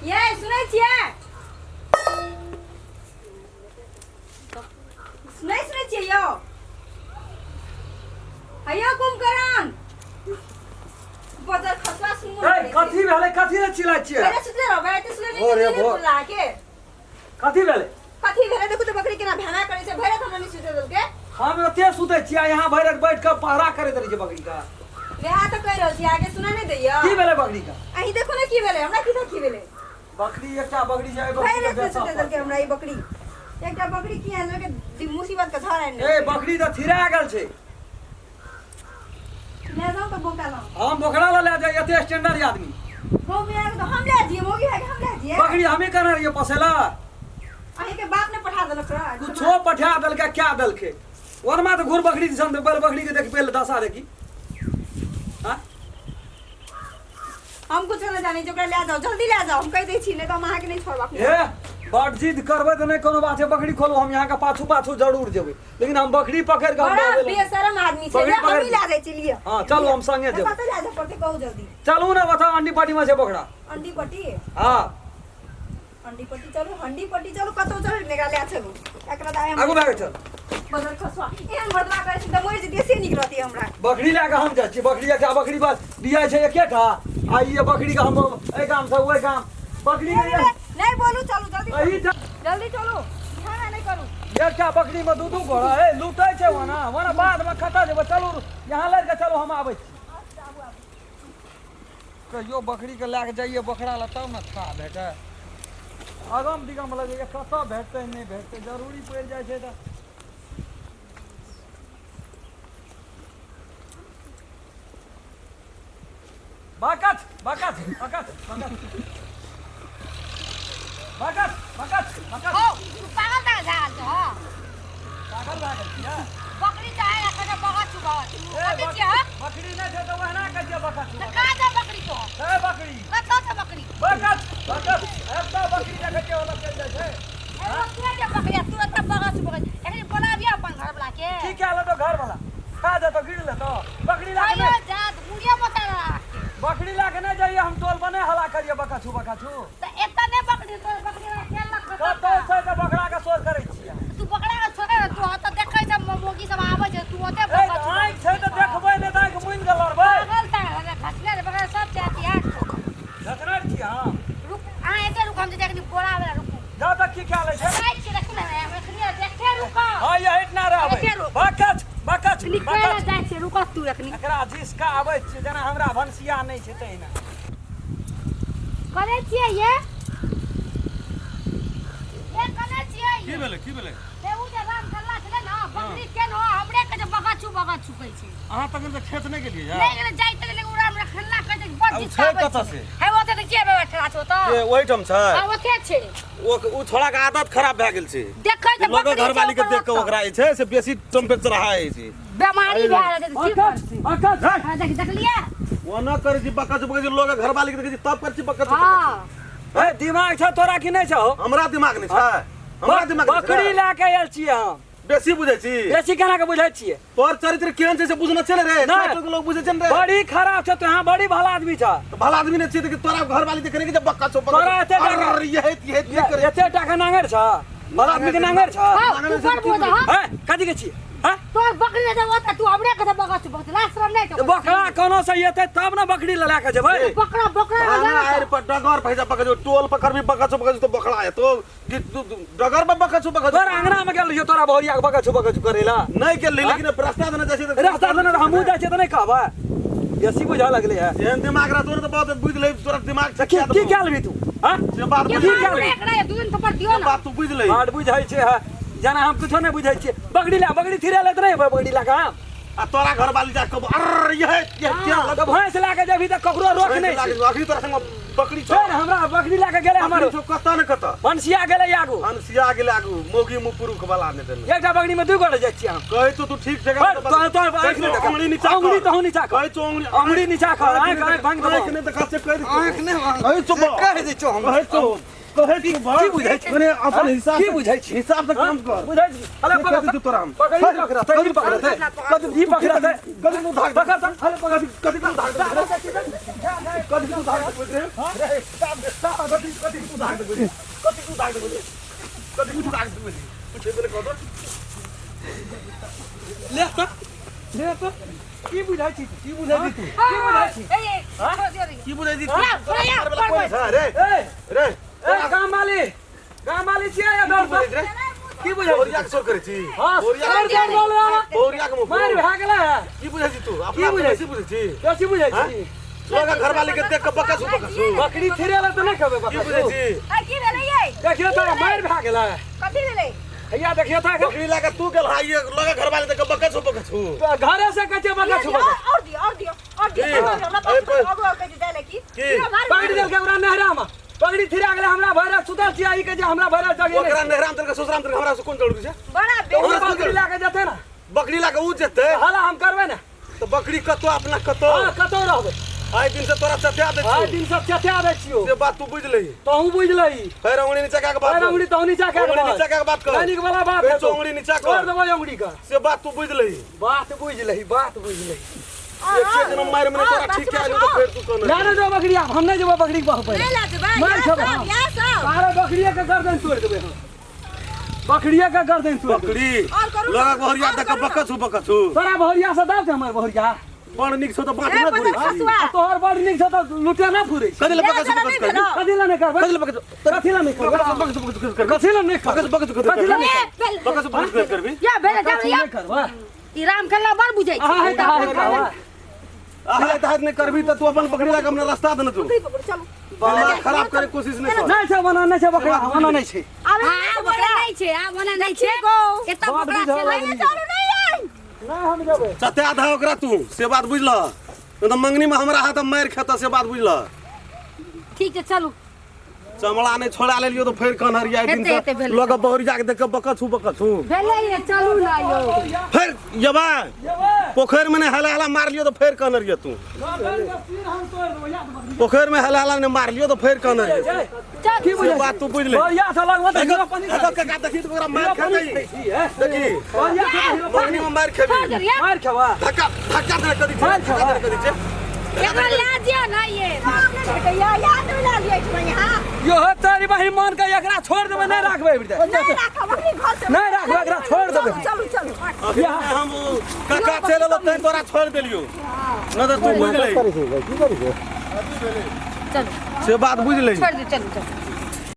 ये सुनै छियै? नहीं सुनै छियै यौ? हैयो कुंभकर्ण बजर खसवा सुनबो ए नहि करै छै। कथी भेलै? कथी ले चिल्लाइ छियै? पहिले सुतले रहबै, एते सुतले नहि। अरे नींद नहि भो। खुलला अहाँके। कथी भेलै? कथी भेलै? देखू तऽ बकरी केना भेना करै छै। भरि राति हमरा नहि सुतै देलकै। हम ओते सुतै छियै, यहाँ भरि राति बैठ कऽ पहरा करैत रहै छै बकरी के। वएह तऽ कहि रहल छी अहाँके, सुना नहि दैया? की भेलै बकरी के? अहीं देखू ने की भेलै हमरा, की की भेलै। बकरी, एकटा बकरी छै, भरि बकरी के राति नहि बेचऽ सुतै देलकै पड़तै। हमरा ई बकरी। एकटा बकरी की आनि देलकै, मुसीबत के झड़ आनि ए देलकै। बकरी तऽ थिरा गेल छै। ले जाउ तऽ बोका लाउ। हम बोकरा लऽ ले जाइ? एते स्टैंडर्ड आदमी। गौ मिया के तऽ हम ले जियै, मौगी भाई के हम ले जियै। बकरी हमी कहने रहियै पोसेला। अहीं के बाप ने पठा देलक रह। कुछो पठा देलकै, क्या देलकै। ओनमा तऽ घूर बकरी दिसन बैल बकरी के देख, पहिले दशा देखी। हाँ? हम कुछ नहि जानै छी, ओकरा ले जाउ, जल्दी ले जाउ, हम कहि दै छी, नहि तऽ हम अहाँके नहि छोड़ब अखनी। ए बड जिद करबै तऽ नहि कोनो बात छै। बकरी खोलू, हम यहाँ के पाछू पाछू जरूर जेबै, लेकिन हम बकरी पकड़ के हम बड़ा बहबै लए- बेशरम आदमी छै। बकरी ले, पकड़- हमही ले जाइ छी, लिअ। हाँ, चलू, हम संगे जेबै। कतऽ ले जाय पड़तै, कहू जल्दी। चलू ने, बताउ, अंडी पाटी में छै बकरा। अंडी पट्टी? हाँ। अंडी पट्टी चलू, हंडी पट्टी चलू, कतौ चलू, एकरा ले चलू। एकरा दाय हम आगू भए चल। बदल खसुआ एहन मर्दवा करै छै तऽ मरि जैतियै से नीक रहती हमरा। बकरी लए कऽ हम जाइ छी। बकरी एकटा बकरी बस बियाइ छै एकेटा, आ ई बकरी के हम एहि गाम से ओहि गाम बकरी के नहि बोलू, चलू जल्दी। एहि चलू जल्दी, चलू, ध्यान नहि करू। एकटा बकरी में दू दू घोड़ा ए लूटै छै ओना ओना बाद में कतऽ जेबै? चलू, यहाँ लड़ि कऽ चलू, हम आबै छी। कहियो बकरीके लए कऽ जाइए बकरा लए तब ने था भेटै। अगम दिगम लगैए, कतऽ भेटतै, नहि भेटतै, जरूरी पड़ि जाइ छै तऽ। बाकच बाकच बाकच बाकच बाकच बाकच बाकच। हौ, तू पागल तागल भए गेल छह? पागल भए गेल छियै? बकरी चाहे एखन बगत छु बगत छु। ए, कथी छियै हौ? बकरी नहि छै तऽ ओहिना कहै छियै बकच। तऽ कहाँ छै बकरी तो? छै बकरी। कतऽ छै बकरी? बकच बकच, एतऽ बकरी देखै छियै, ओलग चलि जाइ छै। ए, बकरी के बकरी तू एतऽ बगत छु बगत। एखनी बोलाबियै अपन घरवला के। की कए लेतौ घरवला? खा जेतौ, गिर लेतौ। बकरी लए कऽ आइयो नहि जात मुड़िया मोटा रहा। बकरी लए कऽ नहि जाइए हम, टोल पर नहि हल्ला करियै बकछू बकछू। तऽ एतऽ नहि बकरी, तोर बकरी वाला खेल लग। कतौ छै तऽ बकरा के शोर करै छियै। तू बकरा के छोड़े ने, तू ओतऽ देखै छै मौगी सब आबै छै, तू ओते ए बकरा तऽ आँखि छै तऽ देखबै नहि तऽ आँखि मुनि कऽ लड़बै। पागल तागल घसले रे बकरा सब छै हथियार छौ। झगड़ै छियै हम। रुक, अहाँ एते रुक, हम जे देखनी बोलाबै रुकू। जा तऽ की कए लै छै? जाइ छी, देखू ने, हम एखनी देखे रुक। हँ, यही ना रहबै। एते रुक। बकच बकच निकल बकच। जाइ छी, रुक तू एखनी। एकरा झिसका आबै छियै जेना हमरा भनसिया नहि छै तहिना। करै छियै ये, ये करै छियै। की भेलै, की भेलै? हे, उ जे राम कल्ला छलै ने, बकरी के न हमरे के जे बगत छु बगत छु कहै छै। अहाँ तखन तऽ खेत नहि गेलियै? नहि गेलै, जाइत रहे, लेकिन ओकरा हमरा खेलना कहै छै, बड़ आ उ जिस्का छै आबै। कतऽ से? हे, ओतऽ तऽ के बैठल छै ओतऽ? के ओहिठाम छै? हँ, ओते छै। ओ ओ छोड़ा के आदत खराब भए गेल छै। देखै छै लोगक बकरी छै घरवाली के ओकर देख के ओतऽ। ओकरा जे छै से बेसी टेम्परेचर हाई होइ छै। बेमारी भए रहल छै तऽ की बकच करतै? बकच। हँ, देख, देखलियै? ओना करै छी बकच बकच, लोगक घरवाली के देखै छी तब करै छी बकच बकच। हँ। ए दिमाग छौ तोरा कि नहि छौ? हमरा दिमाग नहि छै? हमरा दिमाग नहि छै? बकरी लए कऽ आयल छियै हम। बेसी बुझै छी? बेसी केना के बुझै छियै? तोहर चरित्र केहन छै से बुझना छै ने रे। नहि। चारि लोग बुझै छै ने रे। बड़ी खराब छै, तोहाँ बड़ी भला आदमी छ। तऽ भला आदमी नहि छियै तऽ तोरा घरवाली देखने के जे बक्का छौ बक्का तोरा एते टाका- अरे यहे यहे यहे करे। एते टाका नांगर छ? भला आदमी के नांगर छ? हँ, तू बड़ बोझ हँ। हैं, कथी के छियै? हैं? तोहर बकरी ले जाओ तू हमरे के बगत छु बगत लास्ट शरम नहीं तऽ बकरा कोनो से एतै तब ने बकरी लए कऽ जेबै। ए, बकरा बकरा ले भांगा जाओ। आरि पर डगर भैजा बक्का छौ, टोल पर करबी बक्का छौ बक्का छौ तऽ बकरा हेतौ कि तू डगर पर बक्का छौ बक्का छौ? तोरा अंगना में गेल रहियो तोरा बहुरिया के बकछू बकछू करे ला? नहि गेल रही, लेकिन रास्ता देने जाइ छै तऽ रास्ता देने तऽ हमहूँ जाइ छियै तऽ नहि कहबै? बेसी बुझऽ लगलै है। एहन दिमाग रहतो ने तऽ बहुत बुझि ले, तोरा दिमाग छै। की की कए लेबही तू? हाँ? से बात के बुझि की मारू कए लेबही? एकरा दू दिन थप्पड़ दियो से ना। बात तू बुझि ले। बात बुझै छै है जेना हम कुछो नहि बुझै छियै। बकरी ला, बकरी थिरे लेत नहि हेबै बकरी ला कऽ हम। आ तोरा घर वाली जा कब अर यहे यहे क्या तऽ लग भैंस लए कऽ जेबही तऽ ककरो रोक नहि छै। अखनी तोरा संग बकरी छौ। फेर हमरा बकरी लए कऽ गेलै हमर। बकरी छौ कतऽ ने कतऽ। भनसिया गेलै आगू। भनसिया गेलै आगू, मौगी मुँह पुरुख वाला नहि देने। एकटा बकरी में दू गोटे जाइ छियै हम। कहै छौ तू ठीक जगह पर तोहर आँखि नहि देखा। अंगुरी नीचा कर। अंगुरी तहु नीचा कर। कहै छौ अंगुरी अंगुरी नीचा कर, आँखि आँखि भांग देबौ। आँखि नहि देखा से कहि दे। आँखि नहि भांग। कहै छौ से कहि दै छौ हम। कहै छौ। कहै छी की बुझै छी? मने अपन हिसाब की बुझै छी? हिसाब से काम कर। बुझै छी? अरे कथी पकड़ तू तोरा हम? पकड़, ई पकड़, ई पकड़, कथी ई पकड़, कथी तू धाग पकड़ त। अरे पकड़, कथी तू धाग, कथी तू धाग रे? कथी कथी तू धाग देबे? कथी तू धाग देबे? कथी तू धाग देबे? पूछे बोले कह दो। ले त, ले त। की बुझै छी? की बुझै छी तू? की बुझै छी? ए ए, छोड़ दियो रे। की बुझै छी तू? ला, छोड़ या, मारे वाला कोन छै रे? ए रे, ए, गाम वाली, गाम वाली छियै या दौड़ की बुझै छी रे? की बुझै छी? बोरिया के शोर करै छी? हां, बोरिया दौड़ दौड़ बोल रहा। बोरिया के मुँह मार भए गेलै है। की बुझै छी तू? की अपना बुझै बेसी बुझै छी? बेसी बुझै हाँ? छी? लोग घरवाली के देख के बकस बकस। बकरी थिरे ला तऽ नहि खेबै। की बकरी बुझै छी? ए, की भेलै यै? देखियौ तऽ, मारि भए गेलै। कथी भेलै? हैया देखियौ तऽ। बकरी लए के तू गेल हा, ये लोग घरवाली देख के बकस बकस। घरे से कहै छियै बकस बकस। और दियो, और दियो, और दियो। की? हमरा ए, पास पर- आगू आगू कहै छै जाय की। की? पकड़ि देलकै ओकरा नहरामे, पगड़ी थिरा गेलै। हमरा भैरव सुतल छियै, ई कहै छै हमरा भैरव जगे ओकरा नेहराम तेरे ससुराम तेरे, हमरा से कोन जरूरी छै? बड़ा ओ बेसी। बकरी लए के जेतै ने? बकरी लए के ऊ जेतै। हला हम करबै ने। तऽ बकरी कतौ, अपना कतौ। हँ, कतौ रहबै। आइ दिन से तोरा चतिया दै आइ छियौ। दिन सब चतिया दै छियौ। से बात तू बुझि लही। तहूँ बुझि लही। फेर उंगली नीचा कए के बात पैर कर। उंगली तहूँ नीचा कए के उंगली बात। नीचा कए के बात कर। दैनिक वाला बात फेर हेतौ। उंगली नीचा कर। तोड़ देबै उंगली के। से बात तू बुझि लही। बात बुझि लही, बात बुझि लही। एक दिन मारि मने तोरा ठीक कए तऽ फेर तू कोन ना ना जो बकरी, आब हम नहि जेबो बकरी के बाह पर। नहि लऽ जेबै। मारि इएह खेबै सब, हम। इएह सब। अरे बकरिए के गर्दन तोड़ि देबै हम, बकरिए के गर्दन तोड़ि देबै। बकरी और करू ना, लगा बहरिया और देख करू ना। बकस बकस। तोरा बहुरिया से दाब छै हमर बहुरिया? बड़ नीक छौ तऽ बाँट ए, ना घुरै बदल छी। खसुआ। आ तोहर बड़ नीक छौ तऽ लुटे ना फुरै छै। कथी ले ले बकस चला बकस नहि करबी? भेलौ। कथी लए नहि करबै? कथी ले बकस? कथी लए नहि करबै? बकस बकस बकस करबी? कथी लए नहि करबै? बकस बकस कथी लए नहि ए, करबै? भेल। बकस बकस करबी? या भेलै, जाउ कथी या। नहि करबै? ई राम खेलना बड़ बुझै छै। अहाँ हे तऽ अहाँ हे तऽ अहाँ। अहाँ तऽ हाथ नहि करबी तऽ तू अपन बकरी लए के हमरा रास्ता देने तू बकरी पकड़ू, चलू। दिमाग खराब करे के कोशिश नहि कर। नहि छै ओना, नहि छै बकरा ओना, नहि छै। आब हाँ, आब ओकरा नहि छै, आब ओना नहि छै। गो। एतऽ बात बकरा बुझऽ छै। लागली। चलू, नहि आइ। नहि, हम जेबै। चते आधा ओकरा तू, से बात बुझल, नहि तऽ मंगनी में हमरा हाथ मारि खेतऽ, से बात बुझल। ठीक छै, चलू। चमड़ा नहि छोड़ा लेलियो तऽ फेर कन्हरिया दिन हेतै, हेतै, से भेलै। लग बहुरिया के देख के बकस हूँ बकस हूँ। भेलै ये, चलू ना यौ। फेर जेबै? जेबै। पोखरि में नहि हला हला मारलियो तऽ फेर कन्हरिया तू। गर्दन के सिर हम तोड़ि देबै याद बकरी। पोखरि में हला हला नहि मारलियो तऽ फेर कन्हरिया छै। चल। की बुझै से बात तू बुझि ले। बहुरिया से लगबो तऽ हीरो पानी एकर काका देखी तऽ ओकरा मारि खेतै। देखी, बहुरिया से तऽ हीरो मंगनी में मारि छोड़ खेबी। दे या। मारि खेबा। धक्का धक्का देने कथी छै? मारि धक्का खेबा। देने कथी छै? एकरा लाज या ना ये। भेटैया, याद नहि ला लियै एहिठमा यहाँ। यो तारी बहिन मान के एकरा छोड़ देबै, नहि राखबै बेटा। नहि राखब अखनी घर से। नहि राखबै, एकरा छोड़ देबै। चलू, चलू। अभी हम काका चलि एलौ तैं तोरा छोड़ि देलियौ, नहि तऽ तू बुझि लही। चलू। से बात बुझि लही। छोड़ दे, चलू चलू।